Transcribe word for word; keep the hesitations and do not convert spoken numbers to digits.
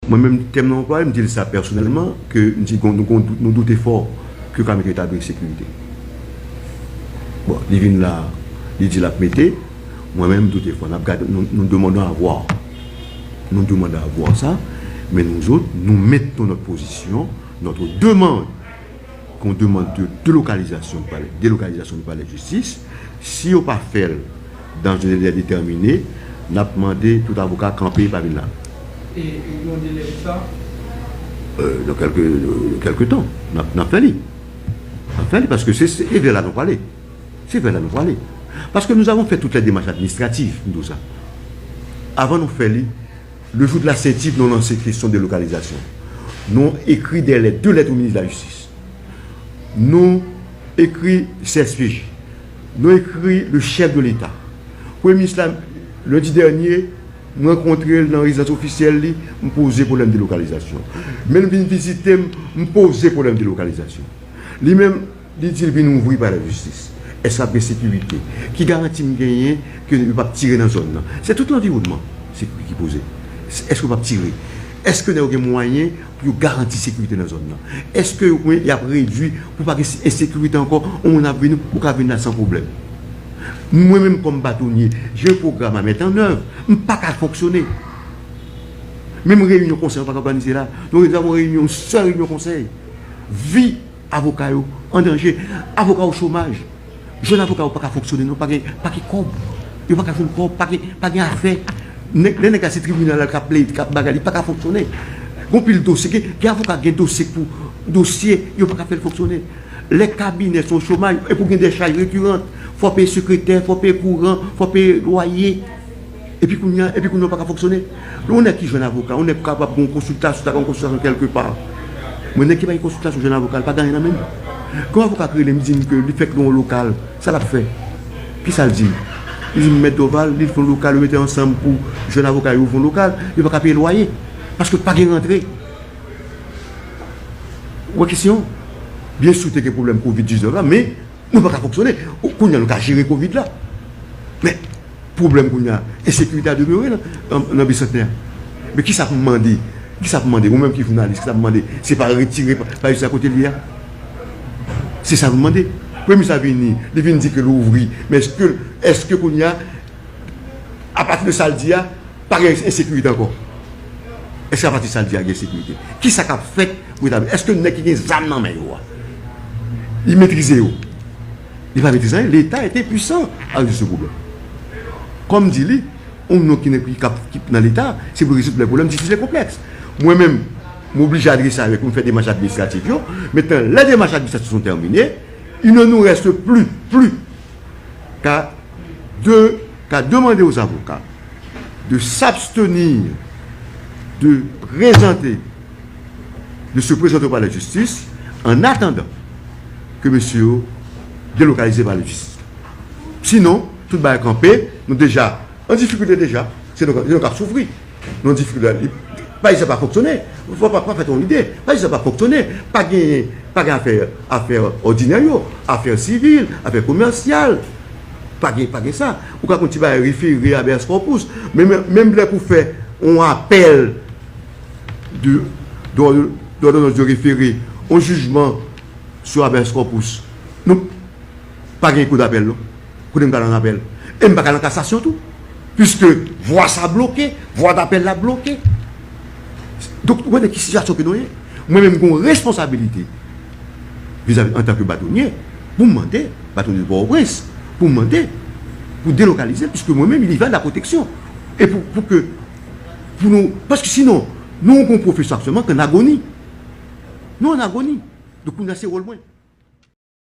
Mwen menm, tèm nan anplwaye, m di l sa pèsonèlman, ke m di nou, nou, nou doute fò ke yo ka mete yo tabli sekirite. Bon, li vin la, li di l ap mete, mwen menm, m doute fò. N ap gade, nous, nous demandons à voir. Nous demandons à voir ça, mais nous autres, nous maintenons notre position, notre demande qu'on demande de délocalisation du palais, délocalisation du palais de justice. Si yo pa fè l dans un délai déterminé, n ap mande tout avoka kanpe, pa vin la. E yon délai de tan? Euh, dans quelques, euh, quelques temps, n ap, n ap fè li. N ap fè li, paske se, se, e vè la nou prale. Se vè la nou prale. Parce que nous avons fait toutes les démarches administratives, m di w sa. Avan nou fè li, le jour de la ceinture, nou lanse kesyon de lokalizasyon. Nou ekri de lèt, de lèt o minis de la jistis. Nou ekri C S P J. Nou ekri le chèf de Leta. Premye minis la, lendi dènye, m rankontre l nan rezidans ofisyèl li, m poze pwoblèm de lokalizasyon. Men l vin vizite m, m poze pwoblèm de lokalizasyon. Li menm, li di l vin ouvri palè jistis. Èske ap gen sekirite? Ki garanti m genyen ke yo p ap tire nan zòn nan? Se tout lanviwònman sekirite ki poze. Èske yo p ap tire? Èske nèg yo gen mwayen pou yo garanti sekirite nan zòn nan? Èske yo, y ap redui pou pa gen ensekirite ankò? Yon moun ap vini, ou ka vin la san pwoblèm. Mwen menm kòm batonye, j'ai un programme à mettre en œuvre. M pa ka fonksyone. Menm reyinyon konsèy, yo pa ka òganize la. Nou avon reyinyon, yon sèl reyinyon konsèy. Vi avoka yo an danje. Avoka o chomaj. Jèn avoka yo pa ka fonksyone, non, pa gen, pa gen kòb. Yo pa ka jwenn kòb, pa gen, pa gen afè. Nèg, lè nèg la se tribinal la, l ka plede, k ap bagay, li pa ka fonksyone. Gon pil dosye, gen, gen avoka gen dosye pou dosye, yo pa ka fè l fonksyone. Lè kabinè se yon chomaj, epi w gen dè chaj rekirant, fò peye sekretè, fò peye kouran, fò peye lwaye. Epi kounye a, epi kounye a w pa ka fonksyone. Yon nèg ki jwenn avoka, yon nèg kapab gen yon konsiltasyon, ta gen yon konsiltasyon kèlkepa. Mwen, nèg ki pa gen konsiltasyon jwenn avoka, l pa gen anyen nan men l. Kon avoka k rele m, di m ke li fèk gen yon lokal, sa l ap fè? Kisa l di m? Li di m, Mèt Dorval, li fè yon lokal, yo mete ansanm pou jwenn avoka yo ouvri yon lokal, yo pa ka peye lwaye. Paske pa gen rantre. Ou wè kesyon? Byen si w te gen pwoblèm kovid diznèf la, men nou pa ka fonksyone. Ou, kounye a, nou ka jere kovid la. Men, pwoblèm kounye a, ensekirite a demere nan, nan, nan Bisantnè a. Men kisa pou m mande? Kisa pou m mande? Ou menm ki jounalis, kisa pou m mande? Se pa retire pa, pa jistis a kote l ye a? Se sa pou m mande. Premye minis la vini, li vin di ke l ouvri. Men èske, èske kounye a, apati de sa l di a, pa gen ensekirite ankò? Èske apati sa l di a gen sekirite? Kisa k ap fèt pou etabli? Èske nèg ki gen zam nan men yo a, li metrize yo? Li pa metrize anyen. Leta ete pwisan a rezoud se pwoblèm. Kòm di li, yon moun ki nan, ki ap, ki nan Leta, se pou rezoud lè pwoblèm difisil e konplèks. Mwen menm, m oblije adrese avèk yo, m fè demach administratif yo. Mentnan, lè demach administratif yo tèmine, il ne nous reste plus, plus qu'à de, qu'à demander aux avocats de s'abstenir de présenter, de se présenter au palais de justice en attendant que mesye yo delokalize palais de justice. Sinon, tout bagay kanpe, nou deja an difikilte deja, se nou, se nou k ap soufri. Nou an difikilte. Li, pa jis sa pa fonksyone. Fò pa, pa fè yon lide. Pa jis sa pa fonksyone. Pa gen, pa gen afè, afè òdinè yo, afè sivil, afè komèsyal. Pa gen, pa gen sa. Ou ka konn ti bagay refere habeas corpus. Men, men, menm lè pou fè yon apèl de, de, d'ordonnance de référé, yon jijman sou habeas corpus. Nou pa gen kou dapèl, non. Kote m ka al an apèl? E m pa ka al an kasasyon tou. Piske vwa sa bloke, vwa dapèl la bloke. Donk, ou konnen ki sitiyasyon ke nou ye. Mwen menm, m gen yon responsabilite vizavi, antanke batonye, pou m mande, batonye de Pòtoprens, pou m mande, pou delokalize l, piske mwen menm, li va la pwoteksyon. E pou, pou ke, pou nou, paske sinon, nou, yon pwofesyon aktyèlman ki an agoni. Nou an agoni. Donk, kounye a, se wòl mwen.